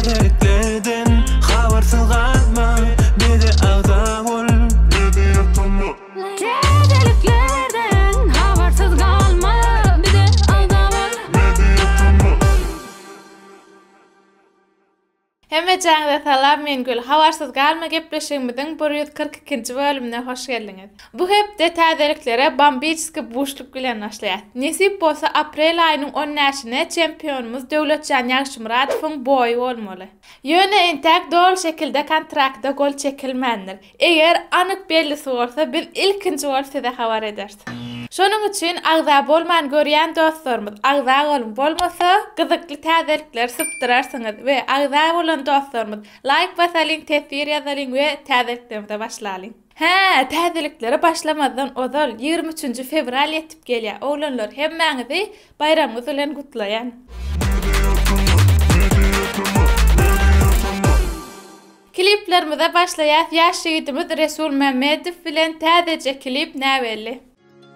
Täzeliklerden habarsyz galma bize agza bol. Täzeliklerden habarsyz galma bize agza bol. Hemmejaňize salam men Gül. Habarsyz galma gepleşigimiziň 142-nji bölümine hoş geldiňiz. Bu hepde täzeliklere bombiçeskiý buşluk bilen başlaýas. Nesip bolsa aprel aýynyň on bäşine çempionymyz Döwletjan Ýagşymyradowyň boýy bolmaly. Ýöne entäk doly şekilde kontrakta gol çekilmändir. Eger anyk bellisi bolsa biz ilkinji bolup size habar ederis. Şonuň üçin agza bolman görýän dostlarymyz agza boluň bolmasa gyzykly täzelikleri sypdyrarsyňyz we agza bolan dostlarymyz laýk basalyň teswir ýazalyň we täzeliklerimize başlalyň. Hä, täzeliklere başlamazdan ozal ýigrimi üçünji fewral ýetip gelýär oglanlar hemmäňizi baýramyňyz bilen gutlaýan. Kliplerimize başlaýas ýaş ýigidimiz Resul Mämmedow bilen täzeje klip näbelli.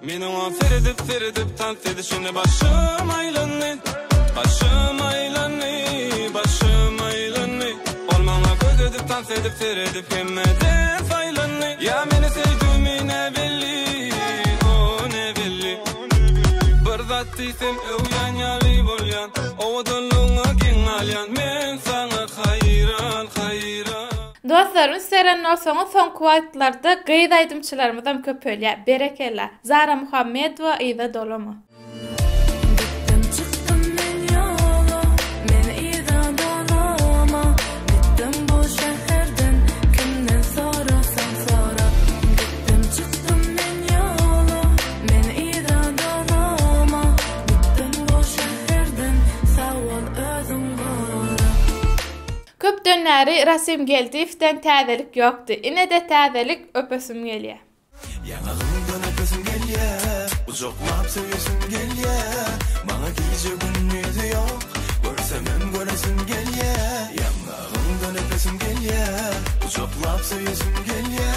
Men oňa seredip seredip tans edişine başym aýlandy Başym aýlandy başym aýlandy Ol maňa göz edip tans edip seredip hemmeden saýlandy Ýa meni söýdümi näbelli o näbelli Bir zat diýsem öwýän ýaly bolýan Owadanlygyňa geň galýan Men saňa haýran haýran. Dostlar üns beren bolsaňyz soňky wagtlarda gyz aýdymçylarymyzam köpelýär. Berekella. Zara Muhammedowa yza dolama. Gitdim çykdym men ýola Men yza dolama Gitdim bu şäherden Kimden sorasaň sora Gitdim çykdym men ýola Men yza dolama Gitdim bu şäherden Sag bol özüň gora. Köpden bäri Rasim Geldiýewden täzelik ýokdy. Ine-de täzelik, öpesim gelýä. Ýaňagyňdan öpesim gelýä, Gujaklap söýesim gelýä, Maňa gije-gündizi ýok, Görsemem göresim gelýä. Ýaňagyňdan öpesim gelýä, Gujaklap söýesim gelýä,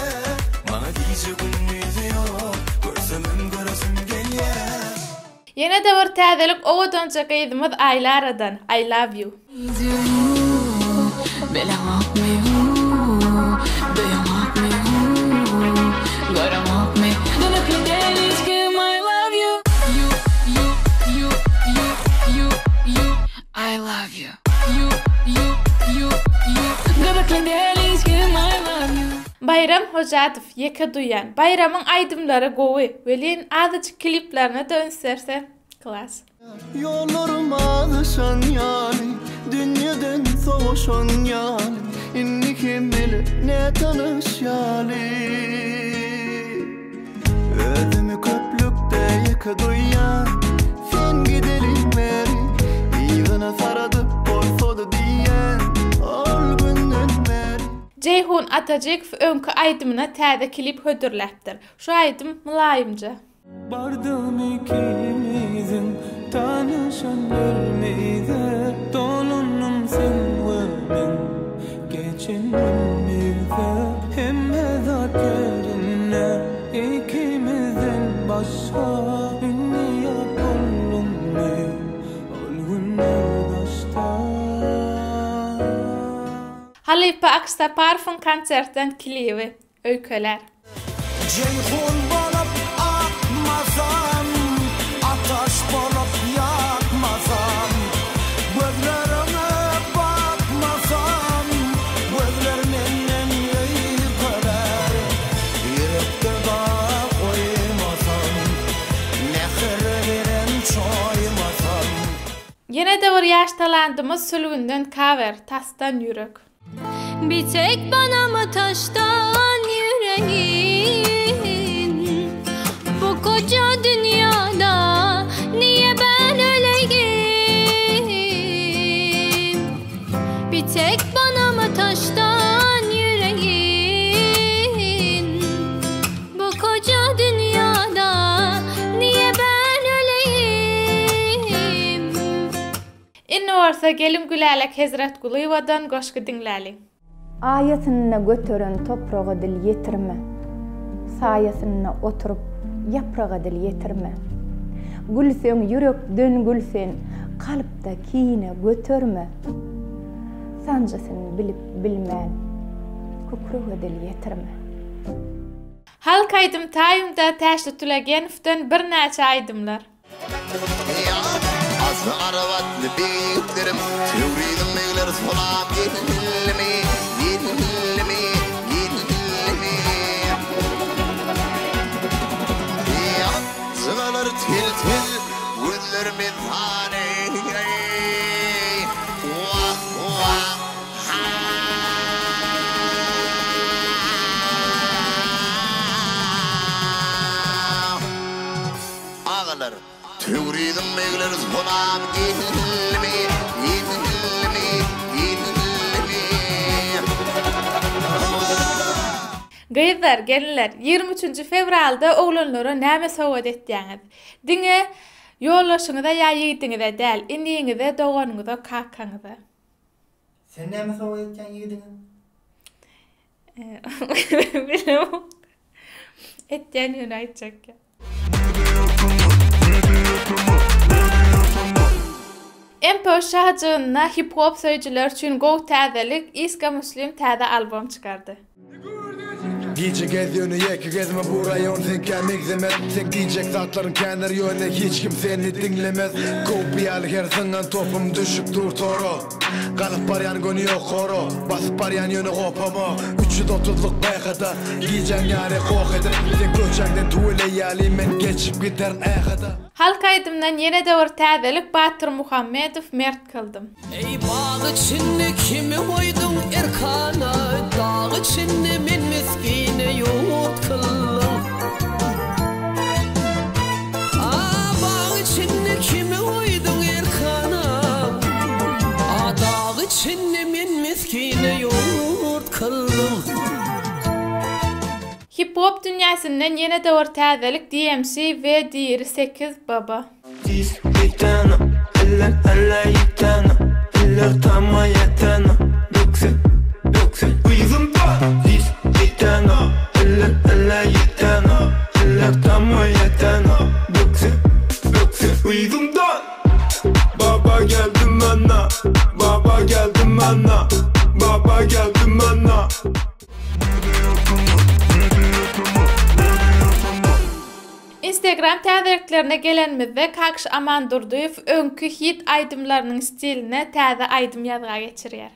Maňa gije-gündizi ýok, Görsemem göresim gelýä. Ýene-de bir täzelik owadanja gyzymyz Aýlaradan, I love you. Baýram Hojadow ýeke duýýan. Baýramyň aýdymlary gowy, welin azajyk kliplerine-de üns berse klas. Ýollarym azaşan ýaly, dünýeden sowaşan ýaly, indi hemmeler nätanyş ýaly. Özümi köplükde ýeke duýýan, sen gideliň bäri, yzyna saradyp bolsady diýýän, ol günden bäri. Jeýhun Atajykow öňki aýdymyna täze klip hödürläpdir. Şu aýdym mylaýymja. Bardym ikimiziň tanyşan ýerimize Dolandym sen we men geçen günümize Hemme zat ýerinde ikimizden başga Indi ýat bolduňmy ol günler daşda. Halypa Aksaparowyň konsertden klibi. Öýkelär. Jeýhun bolup akmasam, Ataş bolup ýakmasam, Gözleriňe bakmasam, Gözler menden öýkelär. Ýürekde dag goýmasam, Mähir beren çoýmasam. Ýene-de bir ýaş talandymyz Sülgünden cover, Tasdan ýürek. Bir tek bana mı taştan yüreğin Bu koca dünyada niye ben öleyim Bir tek bana mı taştan yüreğin Bu koca dünyada niye ben öleyim Indi bolsa geliň Gülälek Hezretgulyýewadan goşgy diňläliň. Aýasynda göteren topraga dil ýetirme, Saýasynda oturyp ýapraga dil ýetirme. Gülseň ýürekden gül sen, kalpda kine göterme. Sanjysyny bilip bilmän, kükrege dil ýetirme. Halk aýdym taýmda Täşli Tulegenowdan birnäçe aýdymlar. Asly arabatly beýiklerim, Töwriziň begleri salam geldimi, geldimi, geldimi? Jygalar tel-tel, gözler messane, Wah, wah, ha! Agalar, Töwriziň begleri salam geldimi, geldimi, geldimi? Gyzlar, gelinler, 23-nji fewralda oglanlara näme sowgat etýäňiz? Diňe ýoldaşyňyza ýa ýigidiňize däl, iniňize, doganyňyza, kakaňyza. Sen näme sowgat etýäň ýigidiňe? Bilemok. Etýän ýöne aýtjak ýok. MPO şahajygynda hip-hop söýüjiler üçin gowy täzelik, Iska Muslim täze albom çykardy. Gije gez ýöne ýeke gezme bu raýon seňkä meňzemez Seň diýjek zatlaryň kändir ýöne hiç kim seni diňlemez Kowby ýaly her zyňan topum düşüp dur tora Galyp barýan göni ýokara Basyp barýan ýöne gopama 330lyk BH-da Gijäň ýary goh edip Seň köçäňden tüweleý ýaly men geçip giderin ähada. Halk aýdymdan ýene-de bir täzelik Batyr Muhammedow Mert kyldym. Eý bag içinde kimi goýduň erkana, Dag içinde men misgine ýurt kyldyň. A bag içinde kimi goýduň erkana, A dag içinde men misgine ýurt kyldyň. Hip-hop dünýäsinden ýene-de bir täzelik DMC we Diri 8 Baba. Tiz ýetene, eller elle ýetene, Eller tama ýetene, bökse, bökse Yzymda tiz ýetene, eller elle ýetene, Eller tama ýetene, bökse, bökse Yzymdan Baba geldim ana, baba geldim ana, baba geldim ana. Instagram täzeliklerine gelenimizde Kakş Amandurdyýew öňki hit aýdymlarynyň stiline täze aýdym ýazga geçirýär.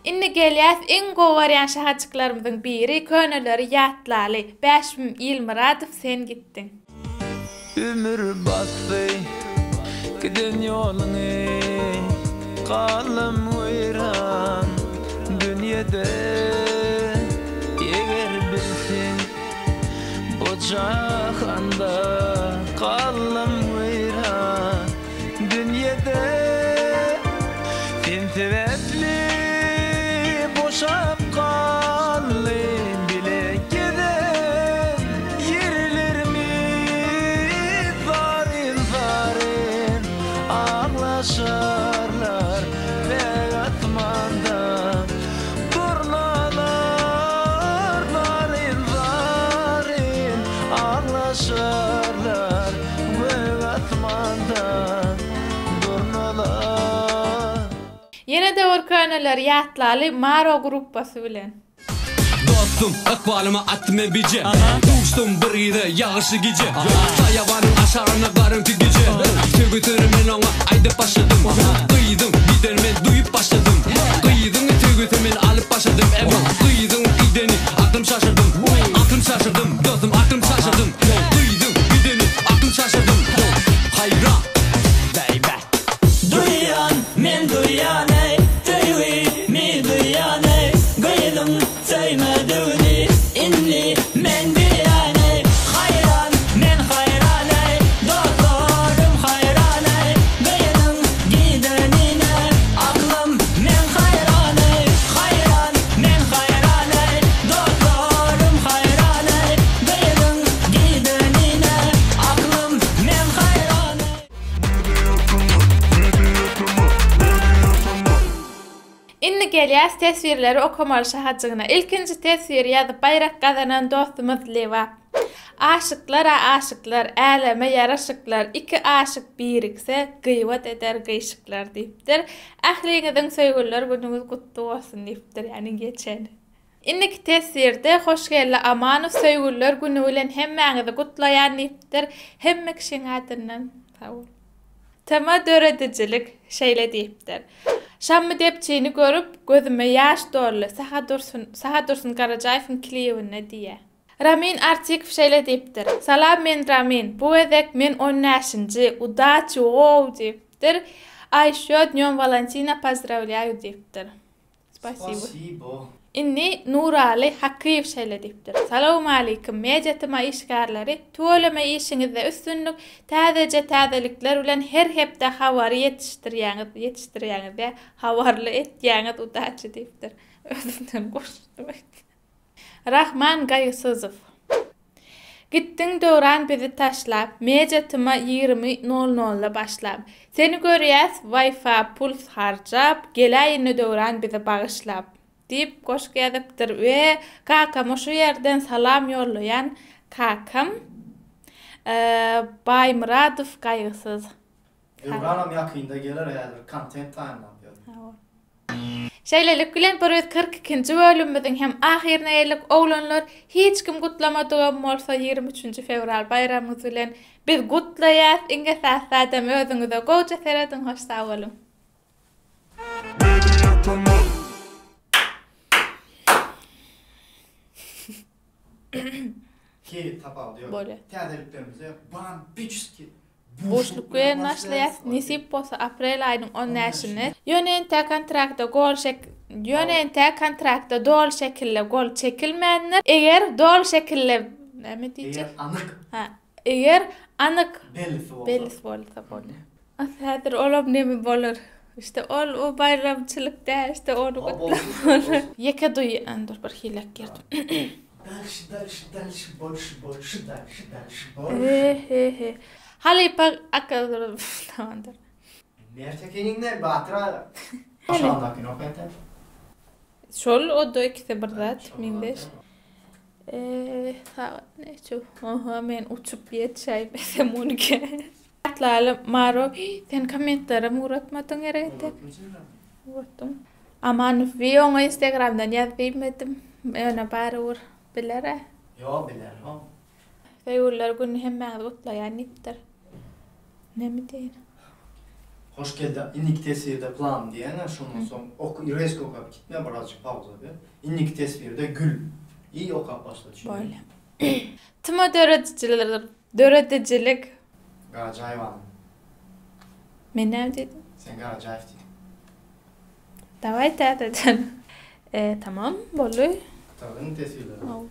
Indi gelýäs iň gowy görýän şahajyklarymyzyň biri köneleri ýatlaly Bäşim Ilmyradow sen gitdiň. Ümür basdy giden ýoluňy Galdym weýran dünýede Eger bilseň bu jahanda Galdym weýran dünýede Sen sebäpli boşap galdy bile gezen ýerlerimiz Zaryn-zaryn aglaşarlar päk asmanda Durnalar zaryn-zaryn aglaşarlar gök asmanda Durnalar. Ýene-de bir köneleri ýatlaly Maro gruppasy bilen. Dostum, ykbalyma atdym men bije Duşdum bir gyza ýagyşly gije Saýawanyň aşagynda garaňky gije Söýgüsini men oňa aýdyp başladym Gyzyň gidenini men duýup başladym Gyzyň söýgüsini men alyp başladym Emma gyzyň gideni aklym şaşyrdym Aklym şaşyrdym, dostum aklym şaşyrdym Gyzyň gideni aklym şaşyrdym Haýran, baby. Duýýan, men duýýan eý, söýgimi duýýan eý, Gyzyň söýmedigini indi men bilýän eý, Haýran, men haýran eý, dostlarym haýran eý, Gyzyň gidenine aklym men. gelýäs teswirleri okamaly şahajygyna. Ilkinji teswiri ýazyp baýrak gazanan dostumyz Lebap. Aşyklar-a aşyklar, äleme ýaraşyklar, iki aşyk birikse, gyýbat eder gyşyklar diýipdir. Ähliňiziň söýgüliler günüňiz gutly bolsun diýipdir, ýagny geçen. Indiki teswirde Hoşgeldi Amanow söýgüliler güni bilen hemmäňizi gutlaýan diýipdir. Hemme kişiň adyndan sag bol. Tema döredijilik şeýle diýipdir. Şammy depçini görüp, gözüme ýaş doldy, Sahadursun Sahadursun Garajaýewiň klibinde diýýär. Ramin Artykow şeýle diýipdir. Salam men Ramin, bu gezek men on bäşinji, udaçi wow diýipdir. A ýşýo dnýom Walantina pozdrawlýaýu diýipdir. Spasibo. Indi Nuraly Hakyýew şeýle diýipdir, Salowmaleýkim, Media TMA işgärleri, tüweleme işiňizde üstünlik, täzeje täzelikler bilen her hepde habary ýetişdirýäňiz, ýetişdirýäňiz dä, habarly etýäňiz udaçi diýipdir. Özümden goşdum. Rahman Gaýgysyzow. Gitdiň döwran bizi taşlap, Media tma 20 nol nolda başlap. Seni görýäs wifi puls harjap, Geläý indi döwran bizi bagyşlap. Diýip goşgy ýazypdyr we kakama şu ýerden salam ýollaýan kakam Baýmyradow Gaýgysyz. Döwranam ýakynda geler häzir kontent taýynlap ýör. Şeýlelik bilen 142-nji bölümimiziň hem ahyryna geldik oglanlar hiç kim gutlamadygam bolsa 23-nji fewral baýramyňyz bilen biz gutlaýas iň esasy zadam özüňize gowja serediň hoş sag boluň. Ki tapawudy ýok. Bolýar. Täzeliklerimize bambiçeskiý Buşluk bilen başlaýas, nesip bolsa aprel aýynyň on bäşinde. Ýöne entäk kontrakta gol şek Ýöne entäk kontrakta doly şekilde gol çekilmändir. Eger doly şekilde näme diýjek? Eger anyk. Ha, eger anyk bellisi bolsa. Bellisi bolsa bolýar. Häzir olam neme bolar. Işte ol o baýramçylyk däl, işte ony gutlap bolar. Ýeke duý, dur bir hilek girdim. Dalşi dalşi dalşi bolşi bolşi dalşi dalşi bolşi. He he he. Halypa aka tamamdyr. Mertekeniňden batyr aga. Aşagyndakyny oka entek. Şol oda ikisi bir zat meňzeş. Eee sagat neçe? Oha men uçup ýetişäýmesem on ikä. Atlaly Maro sen kommentlerem ugratmadyň gerek entek. Ugratdyň. Amanow we oňa instagramdan ýaz diýmedim. Ýöne barybir biler-ä. Ýo biler ho. Söýgüliler gününi hemmäňizi gutlaýan diýipdir. Näme diýeýin. Hoş geldi indiki teswirde plan diýene şondan soň ok rezko okap gitme birazjyk pauza ber. Indiki teswirde gül i okap başla düşündüňmi? Bolýa. Tma döredijilik döredijilik. Garajaýewanyň. Men näme diýdim? Sen Garajaýew diýdiň. Daway täzeden. E, tamam, boldy. Gutardyňmy teswirleri? Hawa.